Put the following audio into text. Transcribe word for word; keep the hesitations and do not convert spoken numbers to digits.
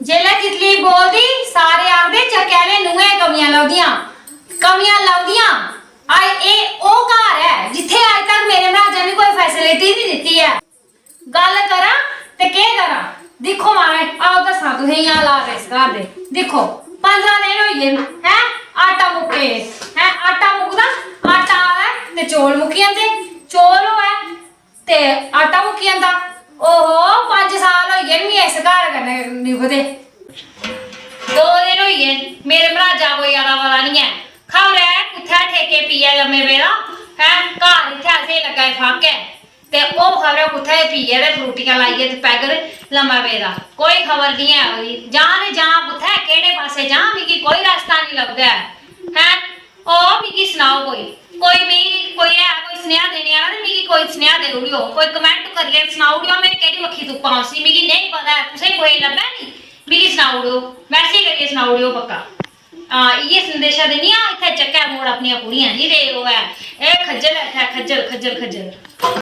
जेल्लै तितली बोलदी, सारे आखदे, "चक्कै आह्ले नूहें कमियां लभदियां, कमियां लभदियां।" अज्ज एह् ओह् घर ऐ जित्थै अज्ज तक मेरे मर्हाजै मिगी कोई फैसिलिटी निं दित्ती ऐ। गल्ल करां ते केह् करां? दिक्खो महाराज, आओ दस्सां तुसें गी हालात इस घर दे। दिक्खो, पंदरां दिन होई गे न, हैं? आटा मुक्के, हैं? आटा मुकदा, आटा आवै ते चौल मुक्की जंदे, चौल होऐ ते आटा मुक्की जंदा। ओहो, पंज साल होई गे न मिगी इस घर कन्नै निभदे। दो दिन होई गे न, मेरे मर्हाजा कोई अता पता निं ऐ। खबरै कुत्थै ठेके पीयै लम्मे पेदा, हैं? घर इत्थै असेंगी लग्गा दे फाकै। ते ओह् खबरै कुत्थै पीयै ते फ्रूटियां लाइयै ते पैग लम्मा पेदा। कोई खबर निं ऐ ओह्दी। जां ते जां कुत्थै, केह्ड़े पासै जां, मिगी कोई रस्ता निं लभदा ऐ। हैं? ओह् मिगी सनाओ कोई, कोई मिगी कोई है कोई सनेहा देने आह्ला ते मिगी कोई सनेहा देई ओड़ेओ, कोई कमैंट करियै सनाई ओड़ेओ, में केह्ड़ी बक्खी तुप्पां उसी, मिगी नेईं पता ऐ। तुसें कुसै गी लब्भै नी, मिगी सनाई ओड़ेओ, मैसेज करियै सनाई ओड़ेओ पक्का। हां, इ'यै संदेशा दिन्नी आं, इत्थै चक्कै मोड़ अपनियां कुड़ियां निं रेह् होऐ। एह् खज्जल ऐ इत्थै, खज्जल, खज्जल, खज्जल।